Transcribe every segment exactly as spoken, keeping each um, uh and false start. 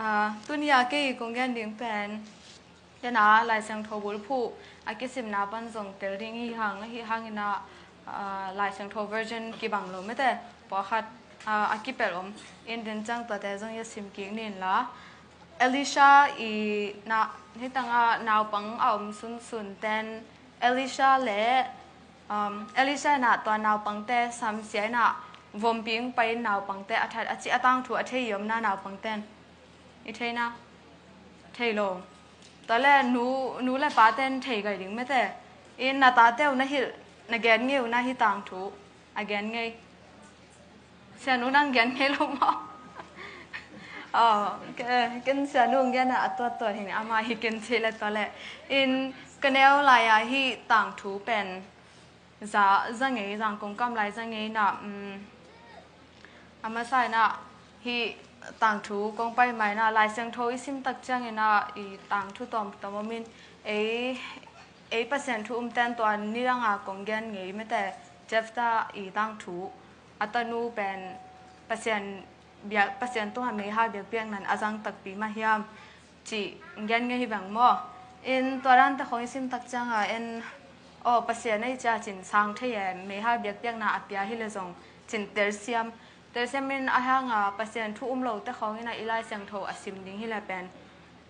Ah, tuni a kei kong gen ding pen, ken a Lai Siangtho bulphuh a kisimna pan zong tel ding hi hang, ahi hangin a, ah, Lai Siangtho version kibang lo mete, pawlkhat, ah, a kipelh om. In den ciang tuate zong i sim kik ni in la. Elisha i na, hi tangah naupang a om sunsun ten Elisha le, um, Elisha in a tua naupangte samsia in a vompi hong pai in naupangte a that a cih a tangthu a thei i om na naupangten. I thei na? Thei lo. Tua le nu, nu le paten thei gai ding mete. In na tate uh na hilh, na gen ngei uh na hi tangthu. A gen ngei. Sianu nang gen ngei lo maw? Oh, ke-, ken sianu gen a, a tuat tuat hi ni, ama hi ken cih le tua le. In ka neu lai a hi tangthu pen za, za ngei, Zangkong kam lai za ngei na, um, a masa in a hi tangthu kong pai mai in a, Lai Siangtho i sim tak ciangin a, i tangthu tawm, tawm om in, ei, ei Pasian thu um ten tua nidang a kong gen ngei mete, Jephthah i tangthu, a tanu pen Pasian biak, Pasian tungah meihal biakpiakna in a zang takpi mah hiam cih gen ngei hi bang maw? In tua dante khong i sim tak ciang a, en, aw, Pasian ei cia cin sang thei e, meihal biakpiakna a pia hi le zong cin telsiam. Telsiam in a hang a Pasian thu um lote khong in a i Lai Siangtho a sim ding hi le pen,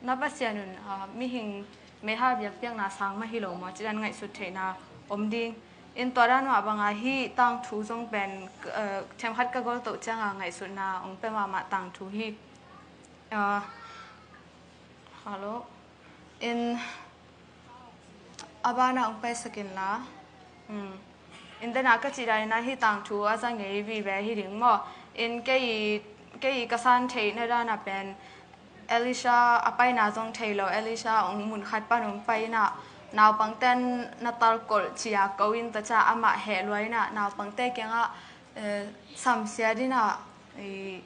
na Pasian un, ah, mihing meihal biakpiakna sang mah hi lo maw, cih dan ngaihsut theihna om ding. In tua dan mah bang a hi tangthu zong pen, eh, themkhat ka gol toh ciang a ngaihsutna ong pe mahmah tangthu hi. Ah, hello. In a ban a ong paisak in la. Hmm. In den a ka cih dan in a hi tangthu a za ngei vive hi ding maw? In kei, kei ka san theihna dan a pen Elisha a paina zong thei lo, Elisha ong mun khat pan ong pai in a, naupangten na talkolh ci a ko in tua ciang amah heh lua in a, naupangte kiangah, eh, samsiat in a, i,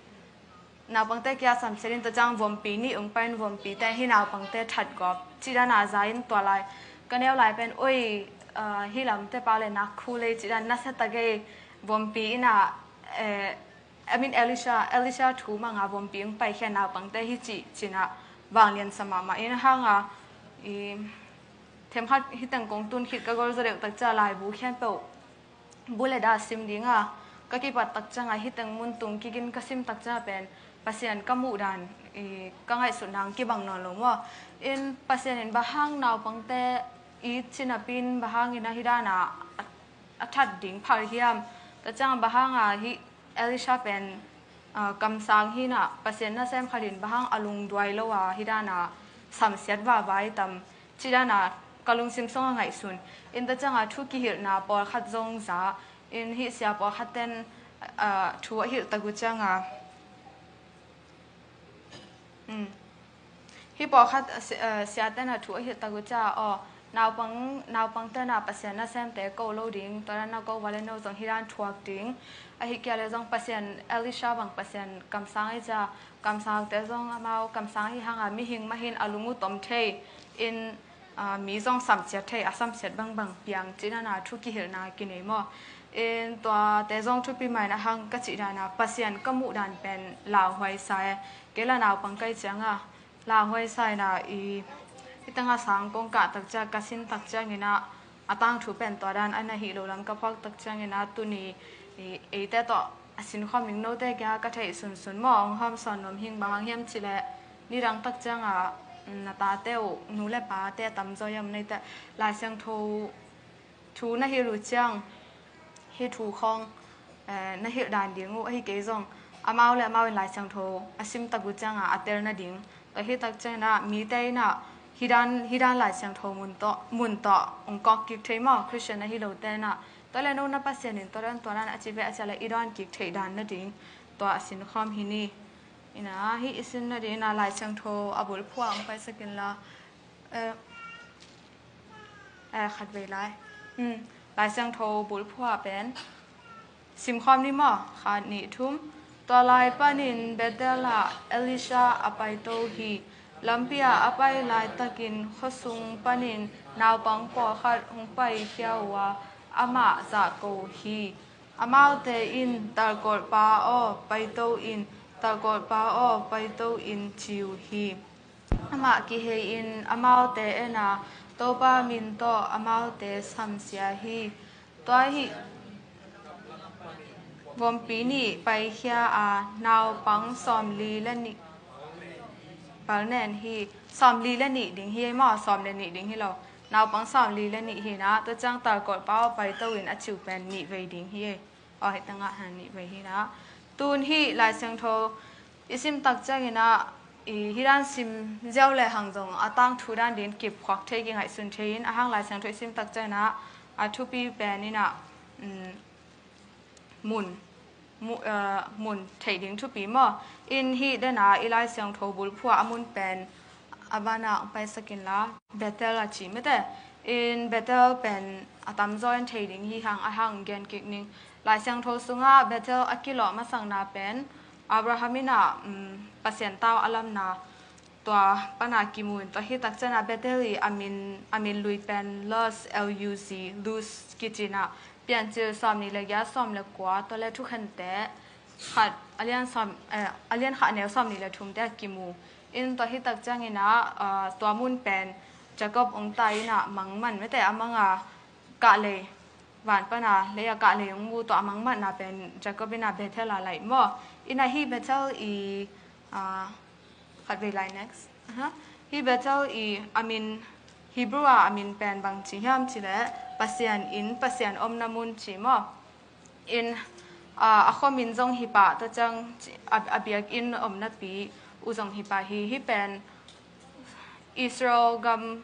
naupangte kia samsiat in tua ciang vompi nih ong pai in vompi te hi naupangte that gawp. Cih dan a za in tua lai. Ka neu lai pen, oi, ah, hi lamte pa le nak khu lei cih dan nasia tak ei vompi in a, eh, I mean, Elisha, Elisha thu mang a vompi ong pai khia naupangte hi cih cin a vanglian sa mahmah in a hang a, i, themkhat hi teng kong tun khit ka gol zaw deuh tak ciang laibu khempeuh bu le da sim ding a, ka kipat tak ciang a hi teng mun tung kik in ka sim tak ciang a pen Pasian ka muh dan, i, ka ngaihsut nang kibang nawn lo maw? In Pasian in bang hang naupangte i cin a pin bang hang in a hi dan a, a, a that ding phal hiam? Tua ciang bang hang a hi Elisha pen, ah, kamsang hi in a, Pasian nasem khat in bang hang a lungduai lo a hi dan a samsiat vava i tam. Cih dan a ka lungsim sung a ngaihsun. In tua ciang a thu kihilhna pawlkhat zong za. In hih sia pawlkhat ten, ah, thu a hilh tak uh ciang a. Hmm. Hih pawlkhat, ah, si-, ah, siaten a thu a hilh tak uh ciang a, aw, naupang, naupangten a Pasian nasemte ko lo ding, tua dan a ko vale no zong hi dan thuak ding. Ahi kia le zong Pasian, Elisha bang Pasian kamsang ei ciang, kamsangte zong amau kamsang hi hang a mihing mah hi in a lung uh tom thei. In, ah, mi zong samsiat thei, a samsiat bangbang piang cih dan a thu kihilhna kinei maw? In tuate zong thupi mai in a hang ka cih dan a Pasian ka muh dan pen lauhuai sa e. Kei la naupang ka hih ciang a lauhuai sa in a i, i tang a sang kong kah tak ciang, ka sin tak ciang in a, a tangthu pen tua dan a na hi lo lam ka phuak tak ciang in a tuni, i, eite tawh a sinkhawm ding note kia ka theih sunsun maw, ong hawm sawn nuam hing bang hang hiam cih leh nidang tak ciang a, mm, na tate uh, nu le pate a tamzaw hiam na hite, Lai Siangtho thu na hilh uh ciang, hih thu khawng, eh, na hilh dan ding uh, ahi kei zong, amau le amau in Lai Siangtho a sim tak uh ciang a, a tel nading. Tua hi tak ciang in a, mite in a, hi dan, hi dan Lai Siangtho mun tawh, mun tawh, ong kawk kik thei maw, Christian na hi lote in a. Tua le no na Pasian in, tua dan, tua dan, a ci ve a cia le i dawn kik theih dan nading. Tua a sinkhawm hi ni. In a, hih i sin nading in a, Lai Siangtho a bulphuh ah ong paisak in la. Eh, eh, khat vei lai. Hmm, Lai Siangtho bulphuh ah pen. Simkhawm ni maw, khat nih thum. Tua lai panin Bethel ah Elisha a paito hi. Lampi ah a pai laitakin khuasung panin naupang pawlkhat hong paikhia uh a, amah zahko hi. Amaute in, "Talkolhpa aw, paito in, Talkawlpa aw, paito in ci uh hi. Amah kihei-in amaute en a, Topa min tawh amaute samsia hi. Tua hi, vompi nih paikhia a, naupang sawmli le nih, bal nen hi, sawmli le nih ding hi ei maw, sawm le nih ding hi lo. Naupang sawmli le nih hi na, tua ciang talkawlpa aw paito in a ci uh pen nih vei ding hi ei. Aw, hih tengah han nih vei hi na. Tun hih Lai Siangtho i sim tak ciangin ah, i, hih dan sim ziau le hang zong a tangthu dan din kip khuak thei, kingaihsun thei in, a hang Lai Siangtho i sim tak ciangin ah a thupi pen in ah, um, mun, mu-, uh, mun theih ding thupi maw? In hih den a i Lai Siangtho bulphuh a mun pen a banah paisak inla, Bethel a ci mete. In Bethel pen a tamzaw in thei ding hi hang, a hang gen kik ning. Lai Siangtho sungah Bethel a kilawh masakna pen Abraham in ah, um, Pasian tau a lamna tua pana kimu in, tua hi tak ciangin ah Bethel i a min, a min lui pen Luz, L U Z, Luz kici in ah, Piancil sawmnih le giat, sawm le kua, tua le Thukhente khat, a lian sawm, eh, a lian khat a neu sawmnih le thumte a kimu. In tua hi tak ciangin ah, ah, tua mun pen Jacob ong tai in ah mang man mete, a mang a kahlei, van pana lei a kahlei ong mu, tua a mang manna pen Jacob in ah Bethel a laih maw? In ah hih Bethel i, ah, khat vei lai, next. Aha. Hih Bethel i a min, Hebrew a a min pen bang ci hiam cih leh Pasian inn, Pasian omna mun ci maw? In, ah, a khuamin zong hi pah, tua ciang ci-, a, a biakinn omnapi uh zong hi pah hi. Hih pen Israel gam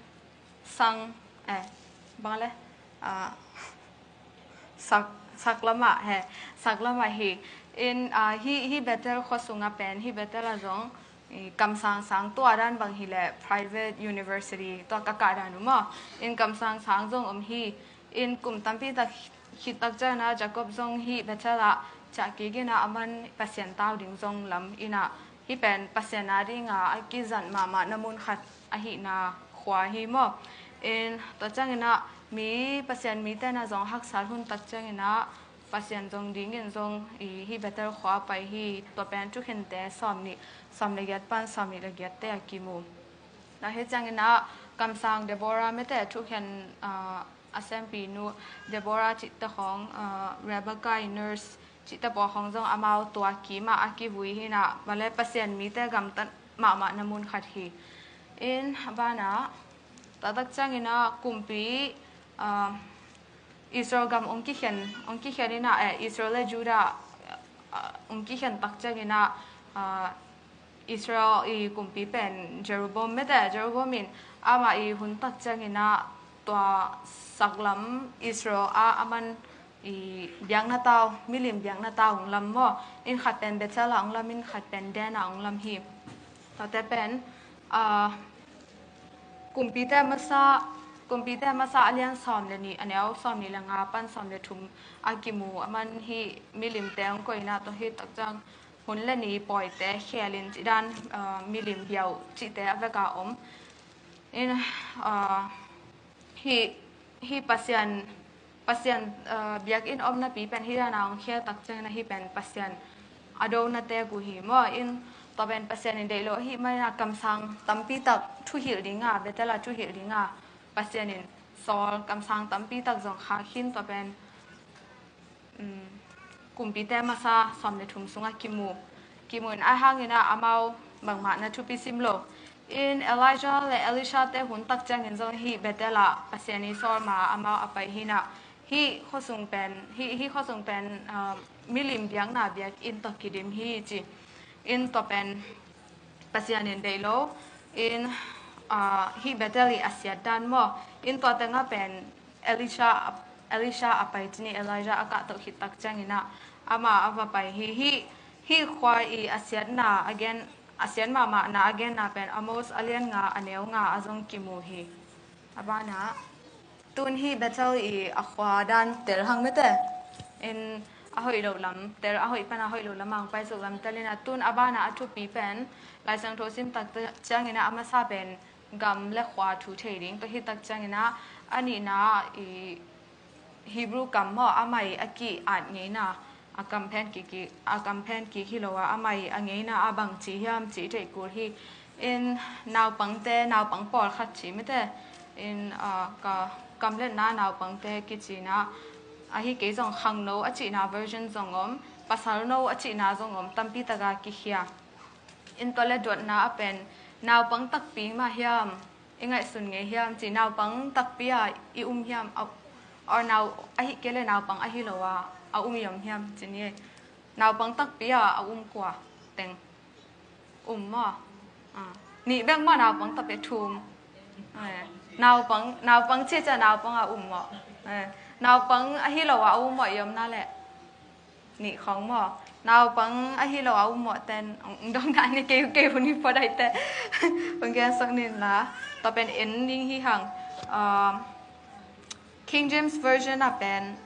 sang, eh, bang le, ah, sak, sak lamah he, sak lamah hi. In, ah, hih, hih Bethel khua sungah pen, hih Bethel ah zong, i, kamsang sang, tua dan bang hi leh private university tua ka kah dan uh maw? In kamsang sang zong om hi. In kum tampi tak khit tak ciangin ah Jacob zong hih Bethel ah ciah kik in ah, aman Pasian tau ding zong lam in ah, hih pen Pasian a ding a, a kizat mahmahna mun khat ahihna khua hi maw? In tua ciangin ah mi, Pasian mite na zong haksat hun tak ciangin ah Pasian zong dingin zong i, hih Bethel khua pai hi. Tua pen Thukhente sawmnih, sawm le giat pan sawmnih le giatte a kimu. Tua hi ciangin ah kamsang Deborah mete, Thukhen, ah, a sempinu Deborah cihte khawng, ah, Rebecca i nurse cihte pawh khawng zong amau tua kim ah a kivui hi in ah, bang le Pasian mite gamtat mahmahna mun khat hi. In a banah, tua tak ciangin ah kumpi, ah, Israel gam ong kikhen, ong kikhen in ah, eh, Israel le Judah, ah, ong kikhen tak ciangin ah, ah, Israel i kumpi pen Jeroboam mete, Jeroboam in amah i hun tak ciangin ah tua saklam Israel ah aman i biakna tau, milim biakna tau ong lam maw? In khat pen Bethel ah ong lam, in khat pen Dan ah ong lam hi. Tuate pen, ah, Kumpite Masa, Kumpite Masa a lian sawm le nih, a neu sawmnih le nga pan sawm le thum a kimu, aman hih milimte ong koih in ah, tua hi tak ciang hun le ni pawite khelin cih dan, ah, milim biau cihte a vek a om. In, ah, hih, hih Pasian, Pasian, ah, biakinn omnapi pen hih dan a ong khel tak ciangin ah hih pen Pasian a donate uh hi maw? In tua pen Pasian in deih lo ahih manin ah kamsang tampi tak thuhilh ding a, Bethel ah thuhilh ding a Pasian in sawl kamsang tampi tak zong khak hi in, tua pen, um, Kumpite Masa sawm le thum sungah kimu, kimu in, a hang in ah amau bangmah na thupi sim lo. In Elijah le Elisha te hun tak ciangin zong hih Bethel ah Pasian i sawl ma amau a pai hi in ah, hih khuasung pen, hih, hih khuasung pen, ah, milim biakna biakinn tawh kidim hi ci. In tua pen Pasian in deih lo. In, ah, hih Bethel i a siat dan maw? In tua tengah pen Elisha, Elisha a pai ci ni, Elijah a kahtoh khit tak ciangin ah amah a va pai hi. Hih, hih khua i a siatna a gen, a siat mahmahna a genna pen Amos a lian nga, a neu nga ah zong kimu hi. A banah, tun hih Bethel i a khua dan tel hang mete. In a hoih loh lam tel, a hoih pan a hoih loh lam ah ong paisuk lam tel in ah, tun a banah a thupi pen Lai Siangtho sim tak ciangin ah a masa pen gam le khua thu thei ding. Tua hi tak ciangin ah a nihna i Hebrew kam maw, amah i a ki-at ngeina, A kam phen kik, a kam phen kik hi lo a, amah i a ngeina a bang ci hiam ci i theih kul hi. In naupangte, naupang pawlkhat ci mite. In, ah, ka kamletna naupangte kicina, ahi kei zong khangno a cihna version zong om, pasalno a cihna zong om, tampi taka kikhia. In tua le dotna a pen, naupang takpi mah hiam, i ngaihsun ngei hiam, ci naupang takpi a i um hiam, a, or nau, ahi kei le naupang ahi lo a, a um i om hiam, ci ni. Naupang takpi a, a um kua teng um maw? Ah, nih bek maw, naupang takpi thum. Eh, naupang, naupang ciacia naupang a um maw? Eh, naupang ahi lo a, a um maw i omna leh. Nih khong maw? Naupang ahi lo a um mawh ten, ong dong dan ni kei, kei hun hi pawh daite. Ong gen sak nin la. Tua pen en ding hi hang. Um, King James Version a pen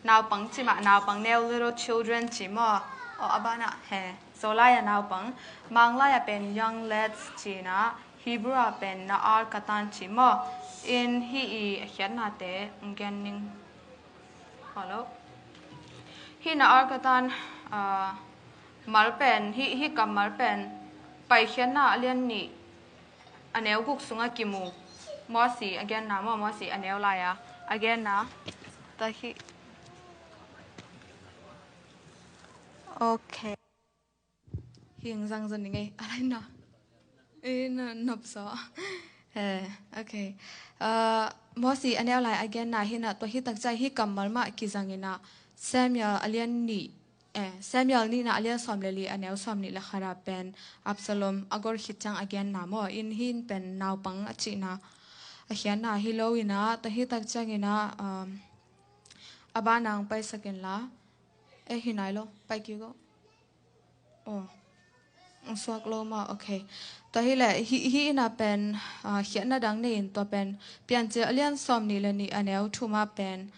naupang ci mah, naupang neu, little children ci maw? Aw, a banah he. Zolai a naupang. Manglai a pen young lads ci na. Hebrew a pen na'ar katan ci maw? In hi i a khiatnate ong gen ning. Hello. Hih na'ar katan, ah, mal pen, hih, hih kammal pen, Paikhiatna a lian nih, a neu guk sungah kimu. Mawsi a genna maw, Mawsi a neu lai-a a genna. Ta hih. Ok. Hing zang zon ni ngei. A lai na. Eh, na nop zaw. Eh, ok. Ah, Mawsi a neu lai a genna hi na, tua hi takciang hih kammal mah kizang in a, Samuel a lian nih, eh, Samuel nihna a lian sawm le li a neu sawm nih le khat a pen Absalom a gol khit ciang a genna maw? In hih pen naupang a cihna a khiatna hi lo in a, tua hi takciang in a, um, a banah ong paisak in la. Eh, hi nai lo, pai kik o. Oh. Ong suak lo maw, ok. Tua hi leh, hih, hih in a pen, ah, khiatna dang nei in tua pen, Piancil a lian sawm nih le nih a neu thum a pen,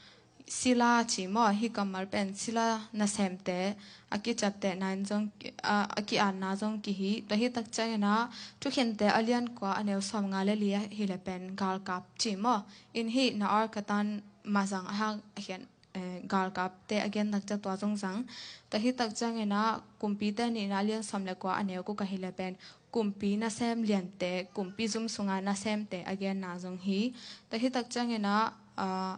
Sila ci maw, hih kammal pen, Sila nasemte, a kiciaptehna in zong, ah, a ki-atna zong kihi. Tua hi takciang in a, Thukhente a lian kua a neu sawm nga le li a hi leh pen, galkap ci maw. In hih na'ar katan mah zang a hang a khian, eh, galkapte a gen takciang tua zong zang. Tua hi takciang in a kumpite nihna a lian sawm le kua a neu guk a hi leh pen kumpi nasem liante, kumpi zum sunga nasemte a genna zong hi. Tua hi takciang in a, ah,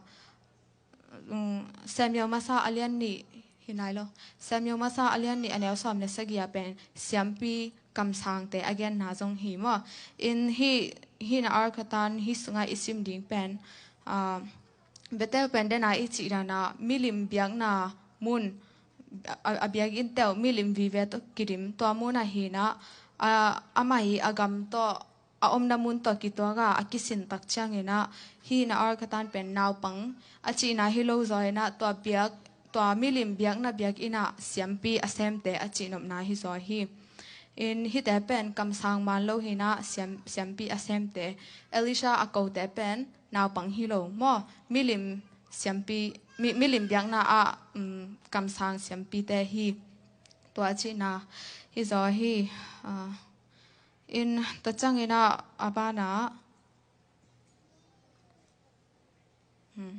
um, Samuel masa a lian nih hi nai lo. Samuel masa a lian nih a neu sawm le sagih a pen siampi kamsangte a genna zong hi maw? In hih, hih na'ar katan hih sungah i sim ding pen, ah, Bethel pen dena i cih dan a milim biakna mun, a, a biakinn teuh milim vive tawh kidim tua mun a hi na, a, amah i a gam tawh a omna mun tawh kituak a, a kisin takciang in a, hih na'ar katan pen naupang a cihna hi lo zaw in a, tua biak, tua milim biakna biakinn ah siampi a semte a cihnopna hi zaw hi. In hihte pen kamsang man lo hi na, siam, siampi a semte. Elisha a kote pen naupang hi lo maw, milim siampi, mi, milim biakna ah, um, kamsang siampite hi. Tua cihna hi zaw hi, ah, in tua ciang in a, a banah, hmm.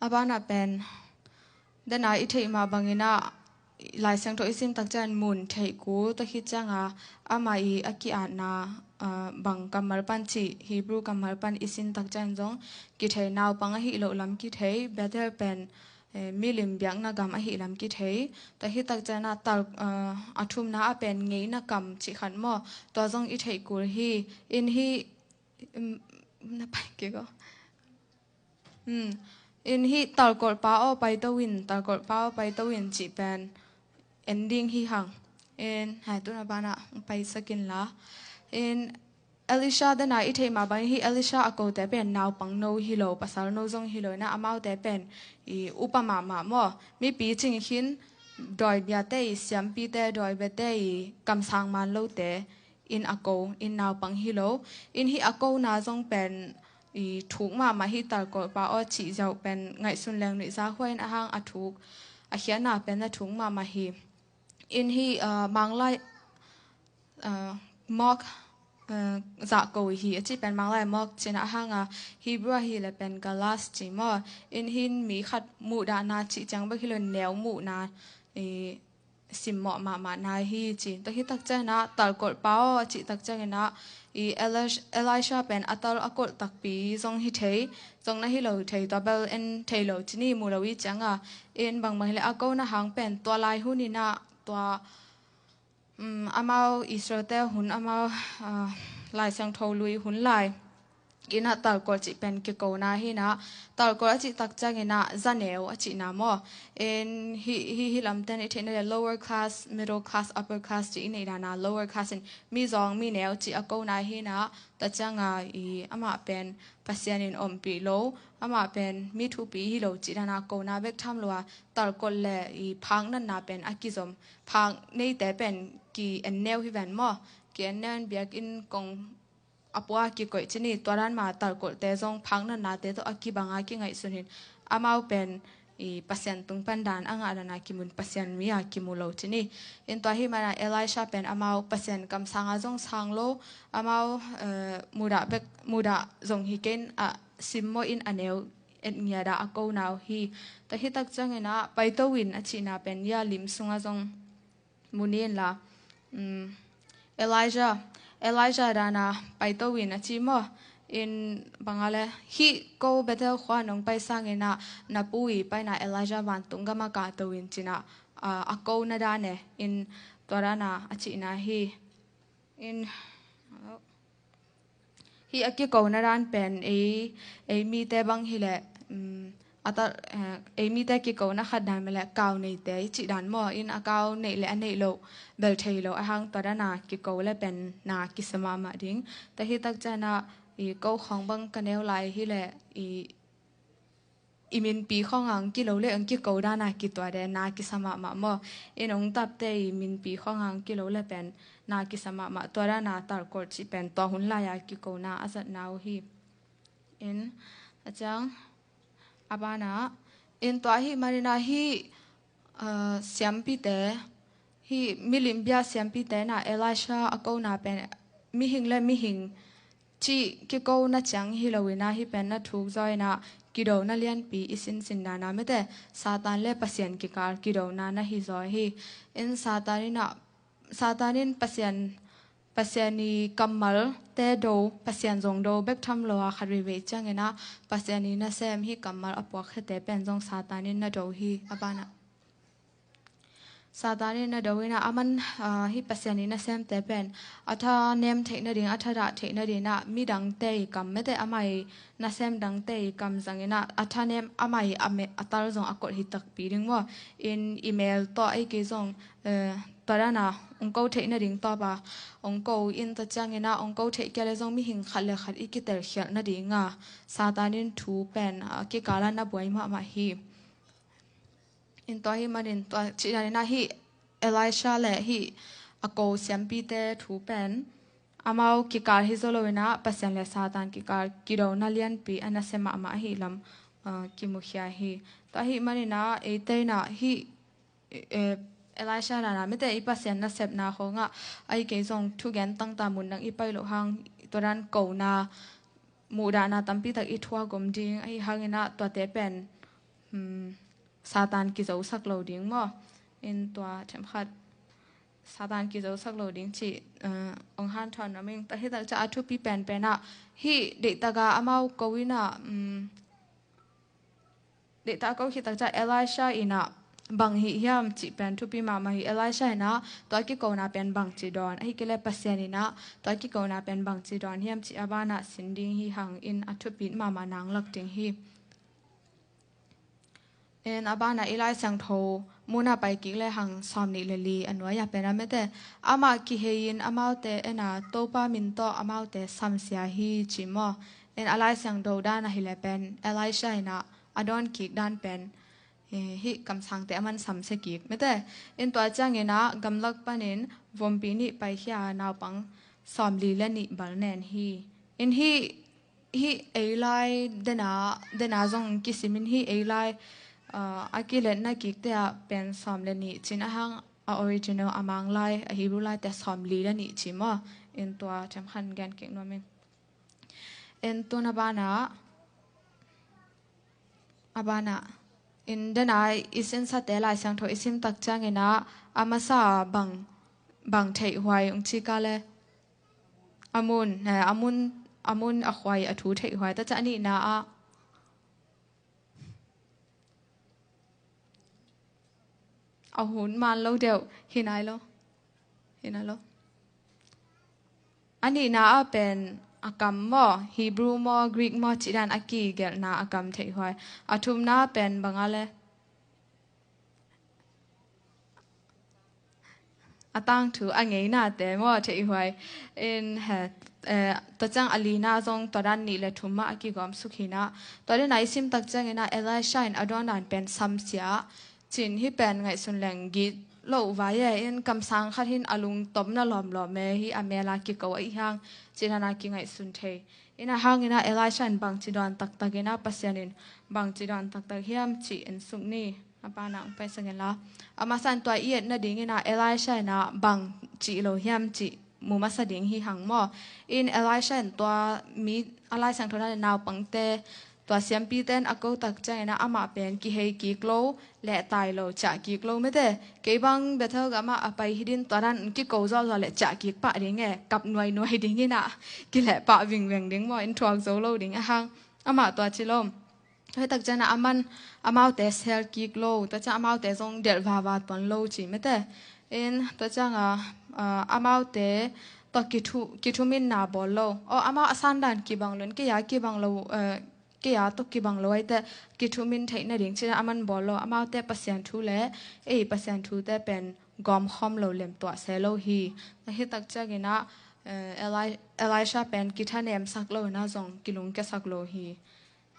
A banah pen, dena i theih mah bangin a, Lai Siangtho i sim takciang mun theih kul, tua khit ciang a, amah i a ki-atna, ah, bang kammal pan cih, Hebrew kammal pan i sim takciang zong, kithei naupang ahih loh lam kithei, Bethel pen, eh, milim biakna gam ahih lam kithei, tua hi takciang a tal, ah, a thumna a pen ngeina kam cih khat maw, tua zong i theih kul hi, in hih, um, na pai kik o. Hmm. In hih talkolhpa aw paito in, talkolhpa aw paito in cih pen en ding hi hang. In hai tun a banah paisak in la. In Elisha dena i theih mah bangin hih Elisha a kote pen naupangno hi lo, pasalno zong hi lo in a, amaute pen i upa mahmah maw. Mipi cing khin dawi biate i siampite, dawi biate i kamsang man lote in a ko, in naupang hi lo. In hih a kona zong pen i thuk mahmah hi, talkolhpa aw cih ziau pen ngaihsun leng nuihza huai in a hang a thuk, a khiatna pen a thuk mahmah hi. In hih, ah, Manglai, ah, Mawk, eh, zahko hi a cih pen bang lai mawk cih na a hang a, Hebrew ahih leh pen galas ci maw. In hih mi khat muhdahna cih ciang bek hi lo, neu muhna i simmawh mahmahna hi ci. Tua hi tak ciangin ah talkolh pa aw a cih tak ciangin ah i Elish-, Elisha pen a tal a kolh takpi zong hi thei, zong na hi lo thei, tua bel en thei lo ci ni, mu lo i ciang a. In bangbang hi leh a kona hang pen tua lai hun in ah tua, um, amau Israelte hun, amau, ah, Lai Siangtho lui hun lai in ah talkolh cih pen kikona hi in ah, talkolh a cih tak ciangin ah zaneu a cihna maw. In hih, hih, hih lamten i theihna leh lower class, middle class, upper class cih i neih dan a, lower class in mi zawng mi neu cih a kona hi in ah, tua ciang a i amah pen Pasian in ompih lo, amah pen mi thupi hi lo cih dan a kona bek tham lo a, talkolh leh i phaknatna pen a kizom. Phak neite pen ki-en neu hi ven maw. Ki-en neu in biakinn kong a pua kikoih ci ni, tua dan mah talkolhte zong phaknatnate tawh a kibang a kingaihsun hi in, amau pen i Pasian tung pan dan a ngah dan a kimu in, Pasian mi a kimu lo ci ni. In tua ahih man a Elisha pen amau Pasian kamsang a zong sang lo, amau, eh, mudah bek, mudah zong hi kei in a simmawh in a neu et ngiat a a kona uh hi. Tua hi tak ciangin ah paito in a cihna pen hih a lim sung a zong mu ni in la, um, Elijah, Elijah dan a paito in a ci maw. In bang a leh hih ko Bethel khua nong pai sangin ah na pu i paina Elijah vantung gam a kahto in ci in ah, ah, a kona dan e. In tua dan a a cihna hi. In hih a kikona dan pen ei, ei mite bang hi leh, um, a ta, eh, ei mite kikona khat dan mah leh kau neite i cih dan maw. In a kau neih leh a neih loh bel thei lo a hang, tua dan a kiko leh pen na kisa mahmah ding. Tua hi tak ciang ah i ko khawng bang ka neu lai hi leh i i minpi khawng a hong kilo leh hong kiko dan a kituat e, na kisa mahmah maw. In hong tapte i minpi khawng a hong kilo leh pen na kisa mahmah, tua dan a talkolh cih pen tua hun lai a kikona a zatna uh hi. In a ciang a ban ah, in tua ahih manin ah hih, ah, siampite, hih milim bia siampite in ah Elisha a kona pen mihing leh mihing cih kikona ciang hi lo in ah, hih pen na thuk zaw in ah kidona lianpi i sinsin dan a mete, Satan leh Pasian kikal kidona na hi zaw hi. In Satan in ah, Satan in Pasian, Pasian i kammalte do, Pasian zong do bek tham lo a, khat veivei ciangin ah Pasian i nasem hih kammal a puakhiate pen zong Satan in na do hi. A ban ah Satan in na do in ah, aman, ah, hih Pasian i nasemte pen a thanem theih nading, a thadah theih nading ah midangte i kam mete, amah i nasem dangte i kam zang in ah a thanem, amah i a me-, a tal zong a kolh hi takpi ding maw. In i mel tawh ei kei zong, eh, tua dan a hong ko theih nading tawp a hong ko in, tua ciangin ah hong ko theih kei leh zong mihing khat leh khat i kitelkhialh nading a Satan in thu pen a kikal ah na buai mahmah hi. In tua ahih manin tua cih dan in ah hih Elisha leh hih a ko siampite thu pen amau kikal hi zaw lo in ah Pasian leh Satan kikal kidona lianpi a nasia mahmah ahih lam, ah, kimukhia hi. Tua ahih manin ah eite in ah hih, eh, Elisha dan a mete i Pasian nasepna khawng ah, ahih kei zong thugen tangtang mun dang i pai loh hang, tua dan kona, muhdahna tampi tak i thuak om ding ahih hangin ah tuate pen, hmm, Satan kizosak lo ding maw. In tua themkhat Satan kizosak lo ding cih, eh, hong hanthawn nuam ing. Tua hi tak ciang a thupi penpen ah hih deihtak a amau ko in ah, hmm, deihtak a ko khit tak ciang Elisha in ah bang hih hiam cih pen thupi mahmah hi. Elisha in ah tua kikona pen bangci dawn, ahih kei leh Pasian in ah tua kikona pen bangci dawn hiam cih a ban ah sin ding hi hang in, a thupi mahmah nang lak ding hi. In a ban ah i Lai Siangtho mun ah pai kik lehang sawmnih leh li a nuai ah pen a mete, amah kihei in amaute en a, Topa min tawh amaute samsia hi ci maw. In a Lai Siangtho dan ahih leh pen Elisha in ah a dawn kik dan pen, eh, hih kamsangte a man samsia kik mete. In tua ciangin ah gamlak panin vompi nih paikhia a, naupang sawmli leh nih bal nen hi. In hih, hih ei lai den a, den a zong kisim in hih ei lai, ah, a kiletna kikte ah pen sawm leh nih cih a hang, a original, a Mang lai, a Hebrew lai te sawmli le nih ci maw. In tua themkhat gen kik nuam ing. In tun a banah, a banah, in dena i sinsate Lai Siangtho i sim tak ciangin ah, a masa bang, bang theihhuai ung ci ka le. A mun, eh, a mun, a mun a khuai a thu theihhuai. Tua ciang a nihna ah, a hun man lo deuh, hi nai lo. Hi nai lo. A nihna ah pen a kam maw, Hebrew maw, Greek maw, cih dan a kigelhna a kam theihhuai. A thumna pen bang a le. A tangthu, a ngeinate maw, theihhuai. In he, eh, tua ciang a lina zong tua dan nih le thum mah a kigawm suk hi na. Tua dena i sim tak ciangin ah Elisha in a dawn dan pen samsia. Cin hi pen ngaihsun leng git lo vai e, in kamsang khat hin a lungtom na lawmlawm e, hi a mel a kiko a i hang, cin a na kingaihsun thei. In a hangin ah Elisha in bangci dawn taktak in ah Pasian in bangci dawn taktak hiam cih en suk ni. A banah ong paisak inla. A masa in tua i et nadingin ah Elisha in ah bang cih lo hiam cih mu masa ding hi hang maw. In Elisha in tua mi a Lai Siangtho na le naupangte, tua siampite in a ko tak ciangin ah amah pen kihei kik lo, lehtai lo, ciah kik lo mete. Kei bang Bethel gam ah a pai hi din tua dan kiko zawhzawh le ciah kik pah ding e, kap nuainuai ding in ah, kileh pah vingveng ding maw, in thuak zo lo ding a hang. Amah tua ci lo. Tua hi tak ciangin ah aman amaute sel kik lo, tua ciang amaute zong delh vava tuan lo ci mete. In tua ciang a, ah, amaute tawh kithu-, kithuminna bawl lo. Aw, amau a sandan kibang lo in, kei a kibang lo, eh, kei a tawh kibang lo aite kithumin theih nading cin ah aman bawl lo. Amaute Pasian thu le ei Pasian thute pen gawmkhawm lo, lemtuah se lo hi. Tua hi tak ciangin ah, eh, Eli-, Elisha pen kithanemsak lo in ah zong kilungkiasak lo hi.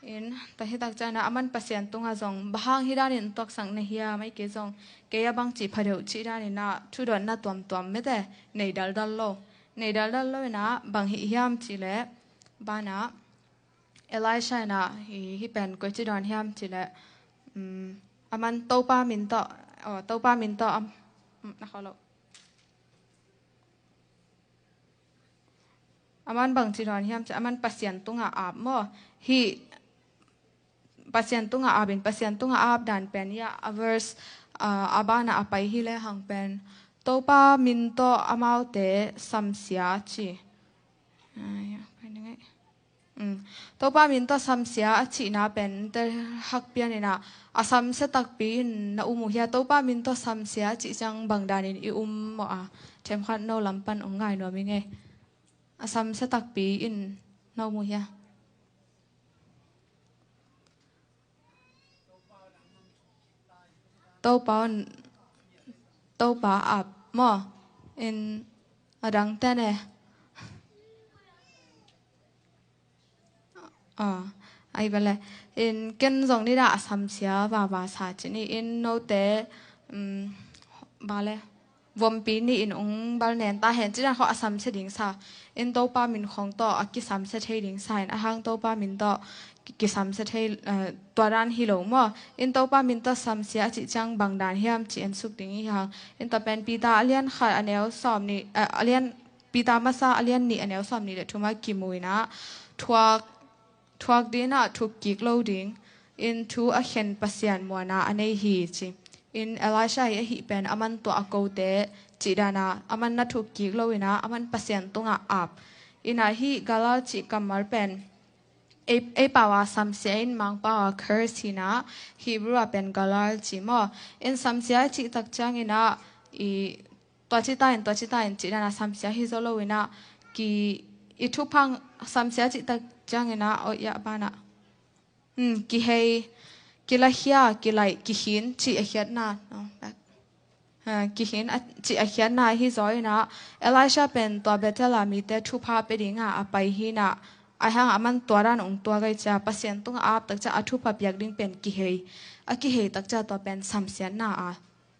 In, tua hi tak ciangin ah aman Pasian tungah zong, bang hang hi danin tuaksak na hiam, ei kei zong, kei a bangci pha deuh cih danin ah, thudotna tuamtuam mete, nei daldal lo. Nei daldal lo in ah, bang hih hiam cih leh, banah, Elisha in ah, hi, hi pen koici dawn hiam cih leh, um, aman Topa min tawh, aw, Topa min tawh, am, um, na khawh lo. Aman bangci dawn hiam cih, aman Pasian tungah ap maw. Hih Pasian tungah ap in, Pasian tungah ap dan pen, ya, a verse, ah, a banah a pai hi le hang pen, Topa min tawh amaute samsia ci. Ah, ya, pai na ngai. Mm. Topa min tawh samsia a cihna pen te hak pian in ah, a samsia takpi in na um uh hia? Topa min tawh samsia a cih ciang bang danin i um maw a? Themkhat no lam pan ong ngai nuam i ngei. A samsia takpi in na um uh hia? Topa un, Topa ap maw. In a dang ten e. Ah, ai bale. In ken zong ni dah a samsia vava sa ci ni in note, um, bale. Vompi nih in ong bal nen ta hen, ci dan khawh a samsia ding sa. In Topa min khawng tawh a kisamsia thei ding sa in, a hang Topa min tawh ki-, kisamsia thei, eh, tua dan hi lo maw. In Topa min tawh samsia a cih ciang bang dan hiam ci en suk ding hi hang. In tua pen Peter a lian khat a neu sawm nih, eh, a lian, Peter masa a lian nih a neu sawm nih le thum ah kimu in ah, thuak thuak ding ah thuk kik lo ding. In thu a khen Pasian muanna a nei hi ci. In Elisha hi ahih pen aman tua a kote cih dan ah aman na thuk kik lo in ah aman Pasian tungah ap. In ah hih Galar cih kammal pen ei, ei pau a samsia in Mangpau a curse hi in ah Hebrew ah pen Galar ci maw. In samsia cih tak ciangin ah i tua ci ta in, tua ci ta in cih dan a samsia hi zaw lo in ah ki, i thupha samsia cih tak ciangin ah, oh, ya, banah. Hmm, kihei, kilakhia, kilaih, kikhin cih a khiatna, no, back. Ha, kikhin a, cih a khiatna hi zaw in ah, Elisha pen tua Bethel a mite thupha pia ding a a pai hi in ah, a hang aman tua dan ong tuak ai cia, Pasian tungah ap tak cia a thupha piak ding pen kihei, a kihei tak cia tua pen samsiatna a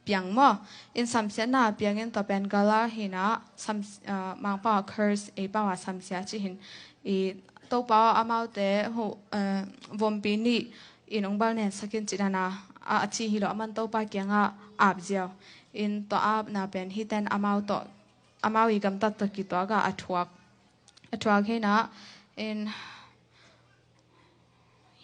piang maw. In samsiatna a piang in tua pen Galar hi in ah sam, ah, Mangpau a curse, ei pau a samsia ci hi in. I Topa amaute ho, eh, vompi nih in ong bal nen sak in cih dan a, a, a ci hi lo, aman Topa kiangah ap ziau. In tua apna pen hihten amau tawh, amau i gamtat tawh kituak a, a thuak, a thuak hi na. In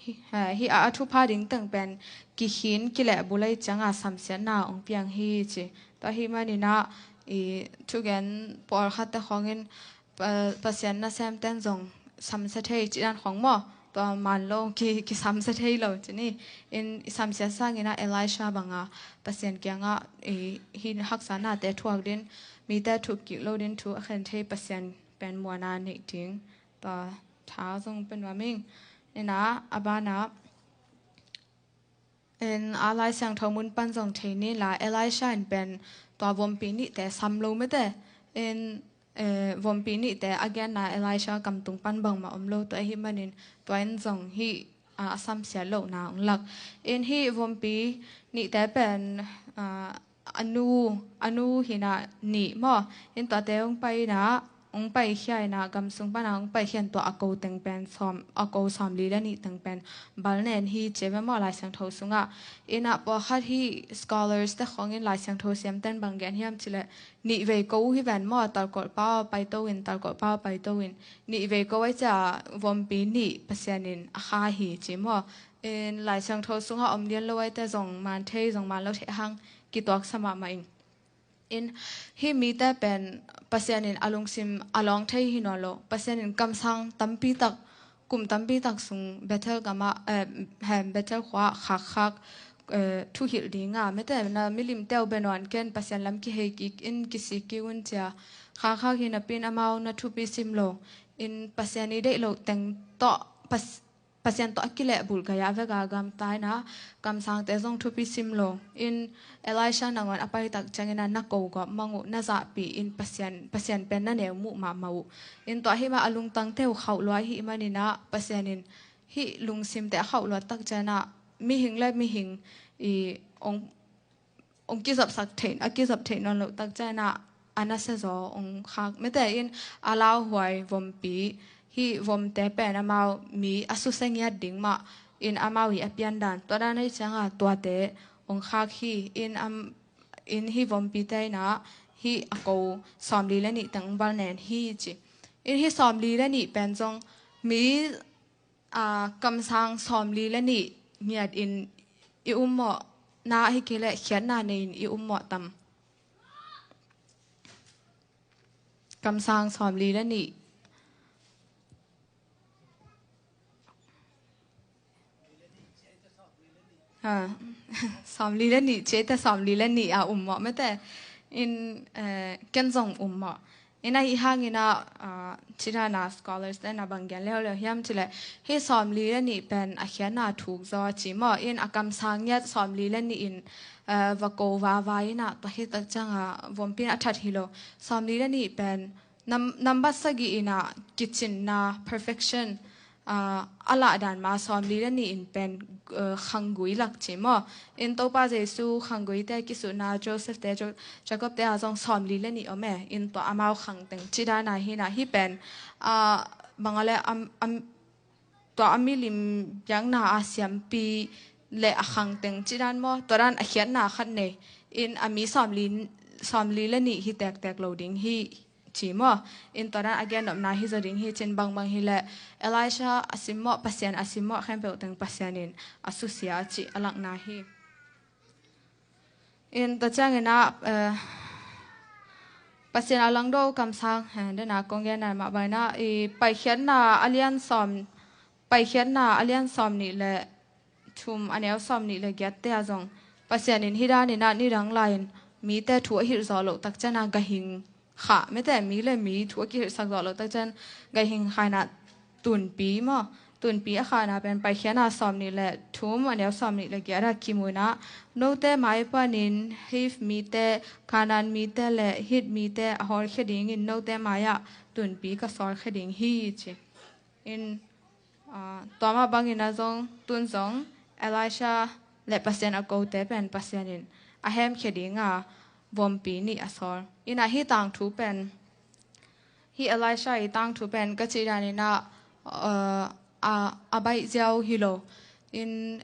hi, eh, hi a, a thupha ding teng pen kikhin kilehbulh ahih cianga samsiatna hong piang hi ci. Tua ahih manin ah i thugen pawlkhatte khawngin Pa-, Pasian nasemten zong samsia thei cih dan khawng maw? Tua man lo ki, kisamsia thei lo ci ni. In i samsiat sangin ah Elisha banga Pasian kiangah i, hi haksatnate thuak ding, mite thukkik lo ding thu a khen thei Pasian pen muanna neih ding. Tua tha zong pia nuam ing. Ina a banah in a Lai Siangtho mun pan zong thei ni la, Elisha in pen tua vompi nihte sam lo mete. In, eh, vompi nihte a genna Elisha kamtung pan bangmah om lo, tua ahih manin tua in zong hih, ah, a samsiat lohna hong lak. In hih vompi nihte pen, ah, a nu, a nu hi na nih maw? In tuate hong pai na, hong paikhia ina, gam sung pana hong paikhia in tua a ko teng pen sawm, a ko sawmli le nih teng pen bal nen hi ci ve maw Lai Siangtho sungah. Ina pawlkhat hih scholars te khawngin Lai Siangtho siamten bang gen hiam cih leh nih vei ko hi ven maw, talkolhpa paito in, talkolhpa paito in, nih vei ko ahih ciang vompi nih Pasian in a kha hi ci maw. In Lai Siangtho sungah om lian lo ahih teh zong man thei, zong man lo thei hang kituaksa mahmah ing. In hih mite pen Pasian in a lungsim a lawng thei hi nawn lo. Pasian in kamsang tampi tak, kum tampi tak sung Bethel gamah, eh, hem, Bethel khua khakkhak, eh, thuhilh dinga, mete na milim teu bia nawn ken, Pasian lam kihei kik in kisik kik un cia khakkhak hi napi in amau na thupi sim lo. In Pasian i deih loh teng tawh Pas-, Pasian tawh a kilehbulh gaya vek a gamta ina, kamsangte zong thupi sim lo. In Elisha nangawn a pai tak ciangin ah na ko gawp mang uh, na zahpih in Pasian, Pasian pen na neu muh mahmah uh. In tua ahih man a lungtangte uh khauh lua ahih manin ah Pasian in hih lungsimte a khauh luat tak ciangin ah mihing le mihing i hong hong kizopsak theih, a kizop theih nawn loh tak ciangin ah a nasia zaw hong khak. Mete in a lauhuai vompi, hih vomte pen amau mi a susia ngiat ding mah in amau i a piandan. Tua dan ahih ciangin ah tuate hong khak hi. In am, in hih vompite in ah hih a ko sawmli le nih teng hong bal nen hi ci. In hih sawmli le nih pen zong mi a, kamsang sawmli le nih ngiat in i um mawh na, hi kei leh khiatna nei in i um mawh tam? Kamsang sawmli le nih. Ha. Sawmli le nih, ci ei ta sawmli le nih a um mawh mete. In, eh, ken zong um mawh. In ahi hangin ah, ah, ci dan a scholars te na bang gen leuleu hiam cih leh, hih sawmli le nih pen a khiatna thuk zaw ci maw. In a kamsang ngiat sawmli le nih in, ah, va ko vava in ah tua hi tak ciangin ah vompi in a that hi lo. Sawmli le nih pen nam-, nambat sagih in ah kicinna, perfection, ah, a lahdan ma sawmli le nih in pen, eh, khanggui lak ci maw. In Topa Jesu khangguite kisuhna, Joseph te, Jo-, Jacob te a zong sawmli le nih om e. In tua amau khang teng ci dan a hi na, hih pen, ah, bang a le am, am, tua a milim biakna a siampi le a khang teng ci dan maw, tua dan a khiatna khat nei. In a mi sawmli, sawmli le nih hi tektek lo ding hi ci maw. In tua dan a gen nopna hi zaw ding hi cin, bangbang hi leh Elisha a simmawh, Pasian a simmawh khempeuh teng Pasian in a susia cih a lakna hi. In tua ciangin ah, eh, Pasian a langdo kamsang, eh, dena kong gen na mah bangin ah, i Paikhiatna a lian sawm, Paikhiatna a lian sawm nih le thum, a neu sawm nih le giat te a zong Pasian in hi dan in ah nidang lai-in mite thu a hilh zawh loh tak ciangin ah gahing khah, mete mi le mi thu a kihilhsak zawh loh tak ciangin gahing khah in ah tunpi maw, tunpi a khahna pen Paikhiatna sawm nih le thum, a neu sawm nih le giat ah kimu in ah, note mai panin Hiv mite, Kanaan mite le Hit mite a hawlkhia dingin note mai-ah tunpi ka sawlkhia ding hi ci. In, ah, tua mah bangin ah zong, tun zong Elisha le Pasian a kote pen Pasian in a hemkhia dinga vompi nih a sawl. In ah hih tangthu pen, hih Elisha i tangthu pen ka cih dan in ah, ah, a, a baih ziau hi lo. In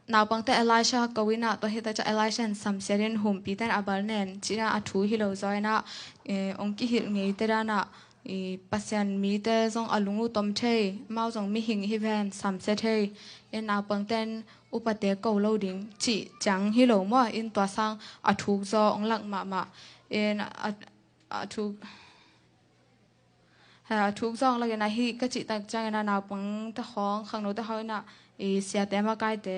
naupangte Elisha ko inah, tua hi ta ciang Elisha in samsiat in humpite in a bal nen cih inah a thu hi lo zaw inah, eh, hong kihilh ngeite danah, eh, Pasian mite zong a lung uh tom thei, amau zong mihing hi ven, samsia thei, in naupangte in upate ko lo ding cih ciang hi lo maw, in tua sang a thuk zaw hong lak mahmah. In a, a thuk, a thuk zaw hong lak inah hih ka cih tak ciang inah naupangte khawng, khangnote khawng inah i siate makaite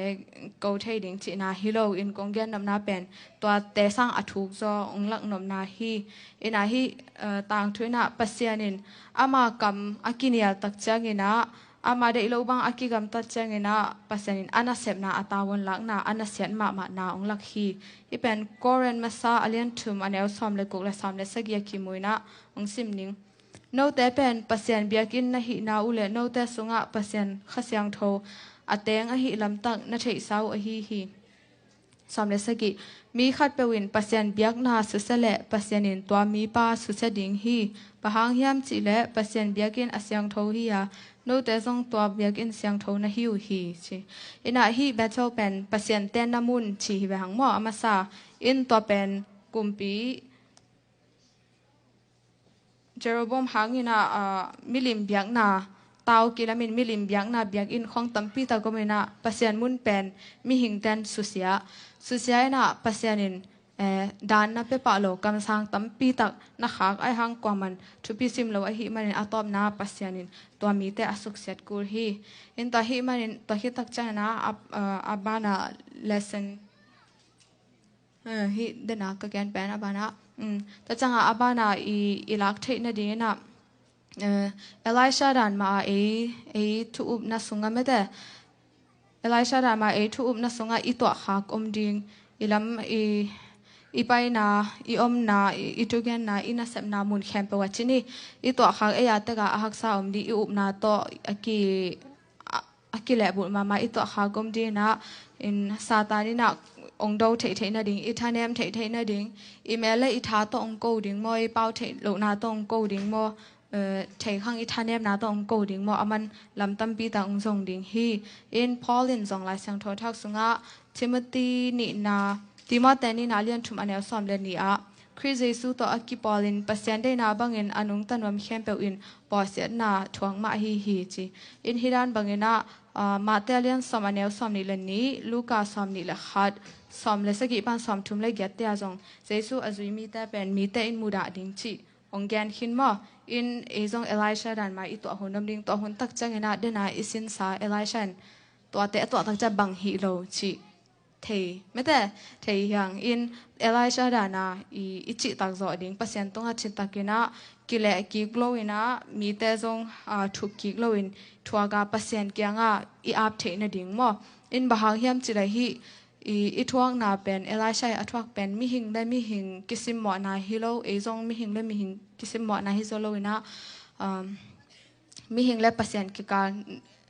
ko thei ding cihna hi lo in kong gen nopna pen tuate sang a thuk zaw hong lak nopna hi. Inah hih, eh, tangthu inah Pasian in ama kam a kinial tak ciang inah, ama deih lo bang a kigamtat ciang inah Pasian in a nasepna, a tavuan lakna, a nasiat mahmahna hong lak hi. Hih pen Korin masa a lian thum a neu sawm le guk le sawm le sagih a kimu inah hong sim ning. Note pen Pasian biakinn na hihna uh leh note sungah Pasian Kha Siangtho a teng ahih lamtak na theihsa uh ahi hi. Sawm le sagih. Mi khatpeuh in Pasian biakna susia leh Pasian in tua mipa susia ding hi. Bang hang hiam cih leh Pasian biakinn a siangtho hi a, note zong tua biakinn siangtho na hi uh hi, ci. Inah hih Bethel pen Pasian tenna mun ci hi ve hang maw, a masa. In tua pen kumpi Jeroboam hang inah, ah, milim biakna, tau kilamin milim biakna biakinn khawng tampi tak om inah Pasian mun pen mihingte'n susia. Susia inah Pasian in, eh, daan na pia pah lo kamsang tampi tak na khak ahih hang kuaman thupi sim lo ahih manin a tawpna Pasian in tua mite a suksiat kul hi. In tua ahih manin tua hi tak ciang inah a, a, a bana lesson, eh, hih dena ka gen pen a bana, um, tua ciang a bana i, i lak theih nading inah, eh, Elisha dan mah a ei, ei thu upna sungah mete, Elisha dan mah a ei thu upna sungah i tuahkhak om ding, i lam, i, i paina, i omna, i, i thugenna, i nasepna mun khempeuh ah ci ni, i tuahkhak ei a tek a a haksa om ding, i upna tawh a ki, a, a kilehbulh mahmah i tuahkhak om ding inah, in Satan inah hong do theihtheih nading, i thanem theihtheih nading, i mel le i tha tawh hong ko ding maw, i pau theih lohna tawh hong ko ding maw, eh, theikhang i thanemna tawh hong ko ding maw, aman lam tampi tak hong zong ding hi. In Paul in zong Lai Siangtho thak sungah Timothy nihna, Timothy nihna a lian thum a neu sawm le nih ah, Khrist Jesu tawh a kipawlin Pasian deihna bangin a nungta nuam khempeuh in bawlsiatna thuak mah ahi hi, ci. In hih dan bangin ah, ah, Mate a lian sawm a neu sawm nih le nih, Luka sawm nih le khat, sawm le sagih pan sawm thum le giatte ah zong Jesu a zui mite pen mite in mudah ding cih hong gen khin maw. In ei zong Elisha dan mah i tuah hun om ding, tuah hun tak ciang inah dena i sinsa Elisha in tuate a tuah tak ciang bang hih lo cih thei, mete, thei hi hang. In Elisha dana i, i cihtak zawh ding, Pasian tungah cihtak inah kileh kik lo inah, mite zong, ah, thuk kik lo in thuak a Pasian kiangah i ap theih nading maw. In bang hang hiam cih leh hih i, i thuakna pen, Elisha i a thuak pen mihing le mihing kisimmawhna hi lo, ei zong mihing le mihing kisimmawhna hi zaw lo inah, um, mihing le Pasian kikal,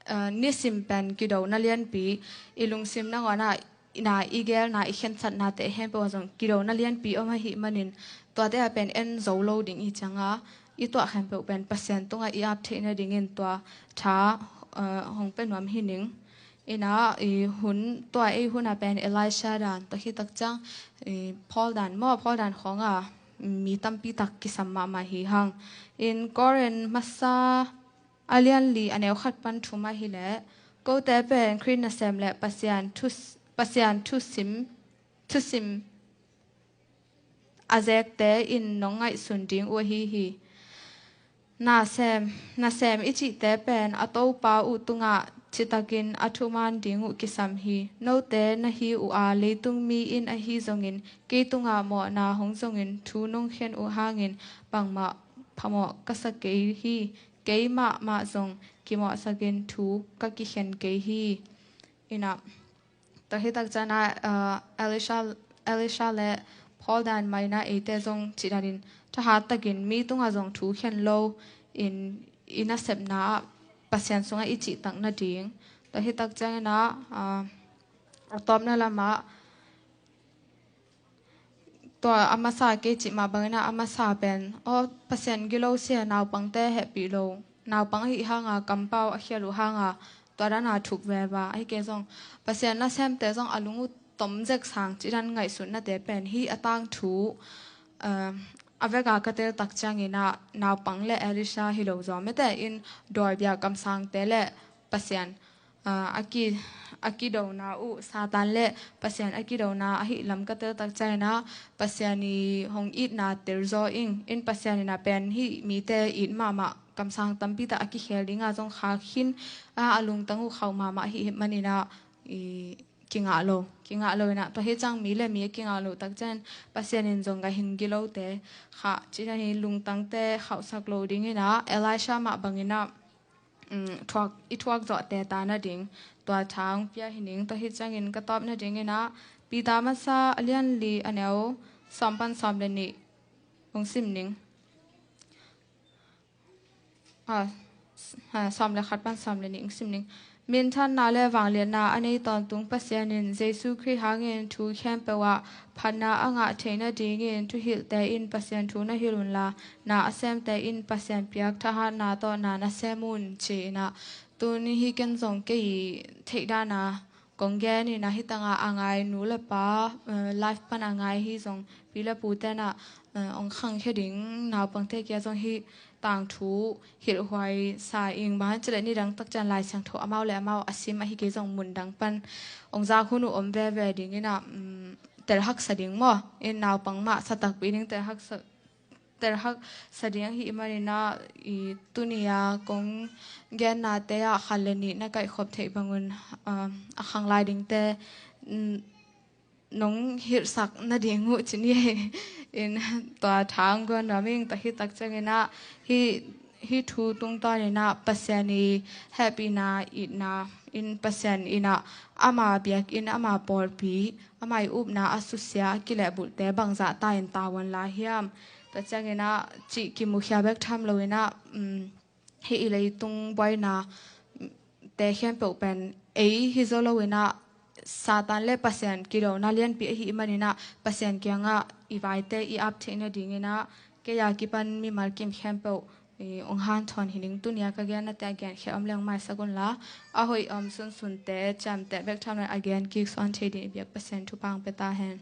eh, nisim pen kidona lianpi, i lungsim nangawnah, i na, i gelna, i khensatnate khempeuh ah zong kidona lianpi om ahih manin, tuate ah pen en zo lo ding i cianga, i tuah khempeuh pen Pasian tungah i ap theih nadingin tua tha, eh, hong pia nuam hi ning. Inah, i hun, tua ei hun a pen Elisha dan, tua hi tak ciang, i Paul dan maw, Paul dan khawngah mi tampi tak kisam mahmah hi hang. In Korin masa a lian li a neu khat pan thum ah hi leh, kote pen Khrist nasem le Pasian thu, Pasian thusim, thusim a zekte in nong ngaihsun ding uh ahi hi. Nasem, nasem i cihte pen a Topa uh tungah citakin a thuman ding uh kisam hi. Note na hi uh a, leitung mi in ahi zongin, kei tungah mawhna hong zongin thu nong khen uh hangin bangmah phamawh ka sa kei hi. Kei mahmah zong kimawhsakin thu ka kikhen kei hi. Inah, tua hi tak ciangah, ah, Elisha, Elisha le Paul dan mah inah eite zong cih danin thahat takin mi tungah zong thu khen lo in, i nasepna ah Pasian sungah i cihtak nading. Tua hi tak ciangin ah, ah, a tawpna lamah, tua a masa kei cih mah bangin ah a masa pen, aw, Pasian gilo sia, naupangte hehpih lo, naupang ahih hanga kampau a khial uh hanga tua dana thup veva ahi kei zong Pasian nasemte zong a lung uh tom zek sang ci dan ngaihsutnate pen hi a tangthu. A veka ka tel tak ciangin ah naupang le Elisha hi lo zaw mete in dawi bia kamsangte le Pasian a ki a kidona uh Satan le Pasian a kidona ahi lam ka tel tak ciangin ah Pasian i hong itna tel zaw ing in Pasian in a pen hi mite it mahmah kamsang tampi tak a kikhel dinga zong khak hin a lungtang uh khauh mahmah hi manin ah i kingah lo kingah lo in ah tua hi ciang mi le mi a kingah lo tak ciangin Pasian in zong ka hing gilote kha ci dan hi lungtangte khauhsak lo dingin ah Elisha mah bangin ah thuak i thuak zawhte ta nading tua tha hong pia hi ning. Tua hi ciangin ka tawp nadingin ah Peter masa a lian li a neu sawm pan sawm le nih hong sim ning. Sawm le khat pan sawm le nih hong sim ning. Minthanna le vangliatna a nei tawntung Pasian in Jesu Khrih hangin thu khempeuh ah phatna a ngah theih nadingin thuhilhte in Pasian thu na hilh unla na a semte in Pasian piak thahatna tawh na na sem un ci-in ah tuni hi ken zong kei theih dana kong gen in ah hi tanga a ngai nu le pa life pan a ngai hi zong pi le pu tenah ong khangkhia ding naupangte kia zong hi tangthu hilhhuai sa ing bang han cileh nidang tak cian Lai Siangtho amau le amau a sim ahi kei zong mundang pan ong zak hun uh om veve dingin ah telhak sa ding maw in naupang mah sa takpi ding telhak sa telhak sa ding ahi manin ah i tuni a kong gennate ah khat le nih na kaihkhop theih bangun a khanglai dingte nong hilhsak nading uh ci ni in tua tha hong guan nuam ing. Tua hi tak ciangin ah hi hi thu tungtawnin ah Pasian i hehpihna itna in Pasian in ah ama biakinn ama pawlpi ama i upna a susia a kilehbulhte bangzah ta in tavuan la hiam tua ciangin ah cih kimukhia bek tham loin ah hi i leitung buaina te khempeuh pen ei hi zo loin ah Satan le Pasian kidona lianpi ahi manin ah Pasian kiangah i vaite i ap theih nadingin ah kei a kipan mimal kim khempeuh ong hanthawn hi ning. Tunia ka gennate a genkhiat om leng maisak unla a hoih om sunsunte ciamteh bek tham loin a gen kik suan thei ding i biak Pasian thupha hong pia ta hen.